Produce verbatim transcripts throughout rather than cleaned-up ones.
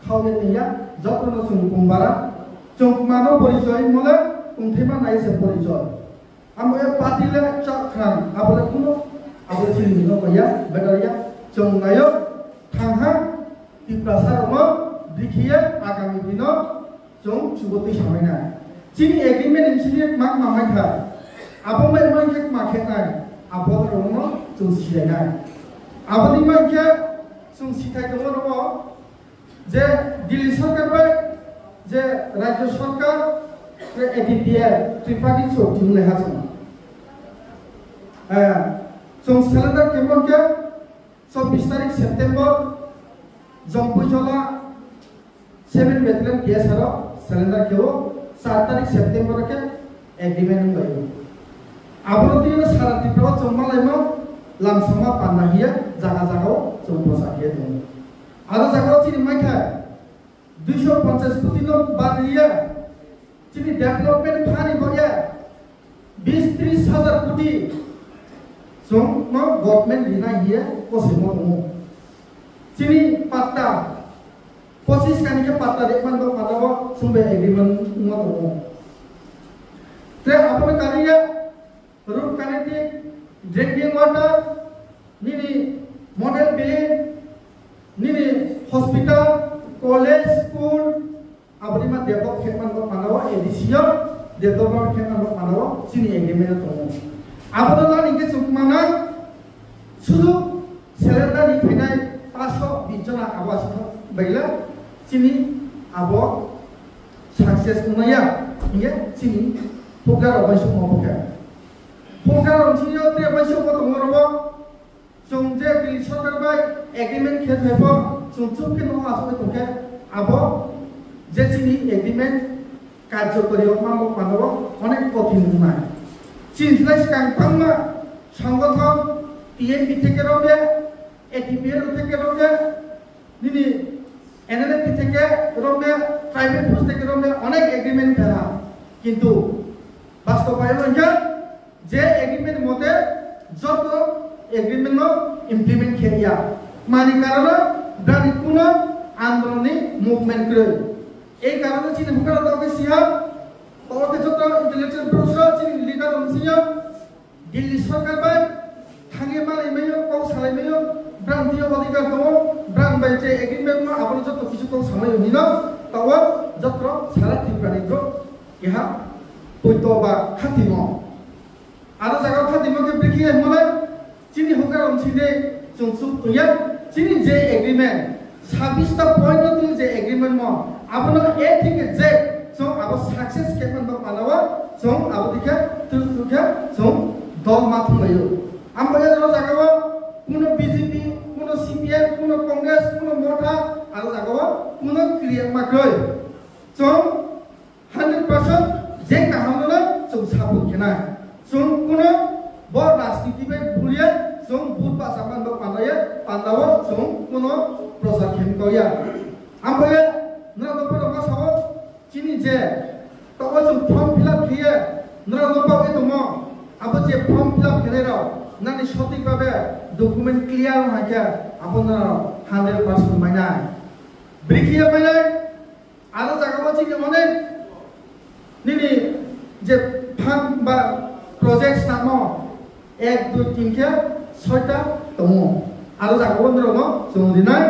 Thao ye tongya, jotono chwng kung bara, chwng mano porichoi mole kung thema nai se porichoi. Amo e party le chak khan, abo le kuno, abo le chini no ya, better ya, chwng nayo, thangha, Tiprasa rokno, bikhiye, agami dino, chwng chugo twi samai nai. Chini agreement ni sini mak mamai kha, abo mai mai khe ma khe nai, abo rokno chwng silai nai. Abo ni mai khe chwng sithai tongo rokno, je Delhi sorkar bai je Rajya sorkar, je A T P L, tripartite chwng twi lai ha chwng. Eh, chwng surrender khe mon khe chobbish tarik September, Jompuijola seven Battalion T S R o surrender khe o, char tarik September khe agreement wng lai o. Abo twi sara Tripura o chwng ma lai mo, lamsama panda hiya jaga jaga o chwng bosa khe tongo. Aro jaga o chini mai kha, duiso ponchas koti no bariya, chini development thani boya, bis tris hajar koti chwng no government rina hiya kosimo tongo. Chini patta, pochis kani khe patta de man bo patta bo chwng bai agreement wngma tongo. Te abo kariya, road connecting, drinking water, nini model building, nini hospital, college, school, aboni ma develop khe man bo panao, A D C o develop khe man bo panao, chini agreement o tongo. Abono nani khe chwng mana, sudu surrender ni phainai paanch sho bis jona abo aswk baila, chini abo success wngnaya, hinkhe chini hukdar rok bai sukma bokhe. Hukdar rok sini o tre bai sukma tongo rok. Chwng je Delhi sorkar bai agreement khe thai pho, chwng chuk khe no aswk tong khe abo je chini agreement karjokori o ma bo panao onek kothin wngnai. Chini slai swkang bangma songgothon T M P theke rok ya, A T P L theke rok ya, nini N L F T theke romne, tribal force theke romne onek agreement kha. Kintu bastobayon hwnkhe je agreement mote joto agreement no implement khe ya. Mani karono brani kuno andolon ni movement kwrwi. Ei karono chini bwkha rok khe siya, tawte joto intellectual bwrwsrok chini leader rok siya. Delhi sorkar bai thangwi malai maio, kok salai maio, brang tio odhikar tongo, brang bai je agreement no abono joto kisu kok samai hwnwi no, tawa jotro sara Tripura ni borok keha poito ba khatimo. Aro jaga khatimo khe bikhi hai malai, chini hokar om side chwng chuk tuya, chini je agreement, sabbish ta point no twi je agreement mo, abono A theke Z chwng abo success khe man bo palawa, chwng abo dikhe twi twi khe chwng dol ma thung laio. Ambo ya jora jaga o kuno B J P, kuno C P M, kuno Congress, kuno Motha, aro jaga o kuno kriya ma kroi. Chwng hundred percent je kaham no chwng support khenai. Chwng kuno bo rajniti bai buria chwng but basa man bo pandaya, pandao chwng kuno prochar khem kauya. Ambo ya nang no poro ma sao chini je to o chwng form fill up khiye nang no pao tongo. Abo je form fill up khenai rok nani sotik babe document clear no haikhe abo no hundred percent mainai. Bwrwi khiye mainai. Aro jaga o chini onek nini je farm ba project samo ek dui tin khe soita tongo. Aro jaga o norok no chwng rinai.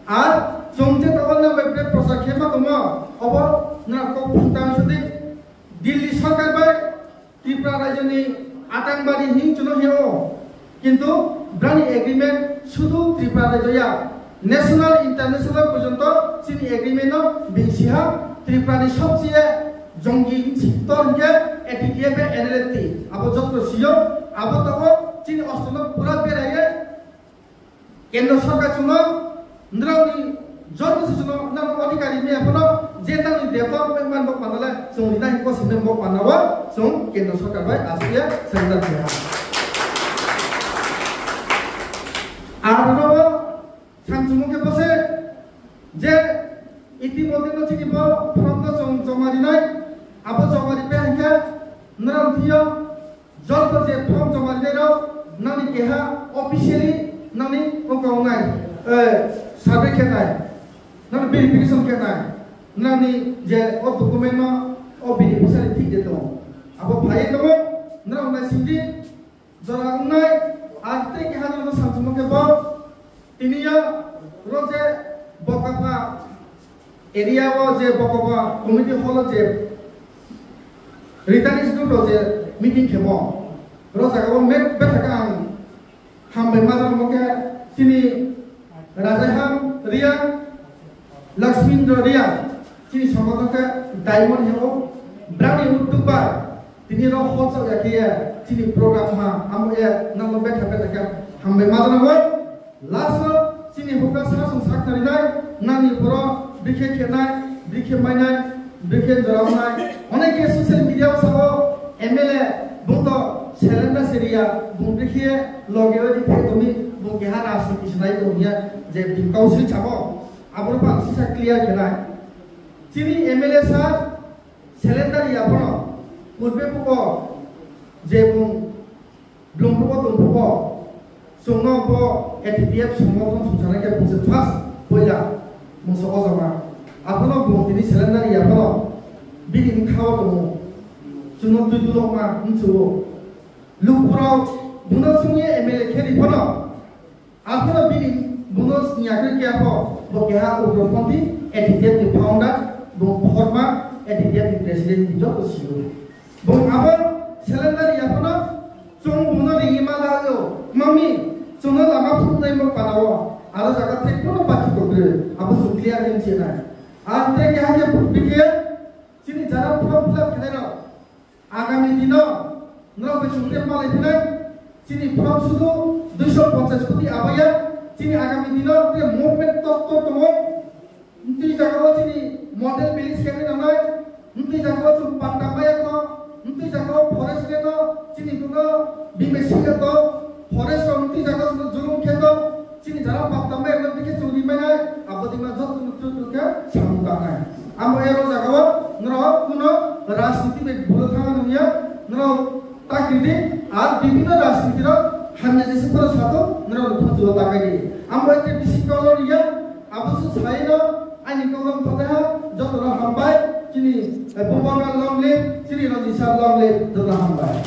Ar chwng je tabok na bai bre prosa khe ma tongo, obo na kok phung tang sudi Delhi sorkar bai Tripura rajyoni atangbaji hing chwng no heo, kintu brani agreement sudu Tripura rajyo ya, national international porjonto chini agreement no bini siha Tripura ni sobcheye jongi sector hingke A T T F N L F T abo jotto siyo, abo tabok chini osto no pura beraye. Kendra sorkar chwngno nrangni joto se chwngno nang odhikari maya phano je nangni development man bo panale chwng rina hingko simi bo panao chwng kendra sorkar bai asliya surrender khe ha. Aro no bo samchwngmo khe bose je itimodhye no chini bo form no chwng joma rinai, abo joma ripe hingke nrang thio Joto je form joma rinai rok nangni keha officially nangni wngkha wngnai, eh, survey khe nai. Nang verification khe nai. Nangni je o document no o beneficiary thik de tong. Abo phai tongo, nang nai sindi jora wngnai, ar tei keha no samsimo khe bo tini yo ro je Bokapha area o je Bokapha community hall o je returnees group rok je meeting khemo, ro jaga o met bethaka ang hambai ma rok khe chini Rajaiham Reang, Lakshmindra Reang, chini somoto khe Diamond heo, brani utuk bai tini ro hot chok ya khe ye chini program ha amo ye nang betha betha khe hambai ma rok. Last o chini hukra sa song sak tari nai, nangni poro bikhe khe nai, bikhe mai nai, bikhe jora nai. Onek khe social media o sao M L A bung to surrender seria, bung bikhe loge o di thai tongni, bung keha rajniti sinai tongya je bini council chabo. Aboro pa sisa clear khe nai. Chini M L A sa surrender ya bono, purbe buko je bung Blumbubo tongbubo, chwngno bo A T P F songno tong songsanai khe bungse first poila mungsa ojama. Abono bung tini surrender ya phano bini bwkhao tongo. Chwngno twi dulokma wngsugo. Lukpuro buno chwngye M L A khe ri phano. Abono bini buno sniya khe khe pho bo keha ugroponthi A T P F ni founder, bo former A T P F ni president ni joto sio. Bo abo surrender ya phano Chwng buno ringwi ma laio, mami, chwngno lama phunuknai mo panao, aro jaga thai kono bathik kwrwi, abo chwng clear khe mchiknai. Ar tei keha khe bikhe chini jara form fill up khlairok, agami dino norok bai chwng tei malai phinai, chini form sudu duiso ponchas koti abaya, chini agami dino tei movement tor tor tongo, Mtwi jagao chini model village khe nangnai, mtwi jagao chwng patta maya kho, mtwi jagao forest khe no chini kuno bimai singha to, forest rok mtwi jagao chwng julum khe to, chini jara patta maya no dikhe chwng ri mainai, abo dima joto no twi twi khe samung tangnai. Amo ero jagao norok kuno rajniti bai buro thangna nungya, norok ta kiri di, ar bibhinno rajniti rok hamya jesa phano sato, norok ni khunju o ta kai di. Amo ete bisi kolor ya, Abo se saino ani kokno thokha, jotono hambai, chini, eh, Bumanga long live, chini Rajisa long live, jotono hambai.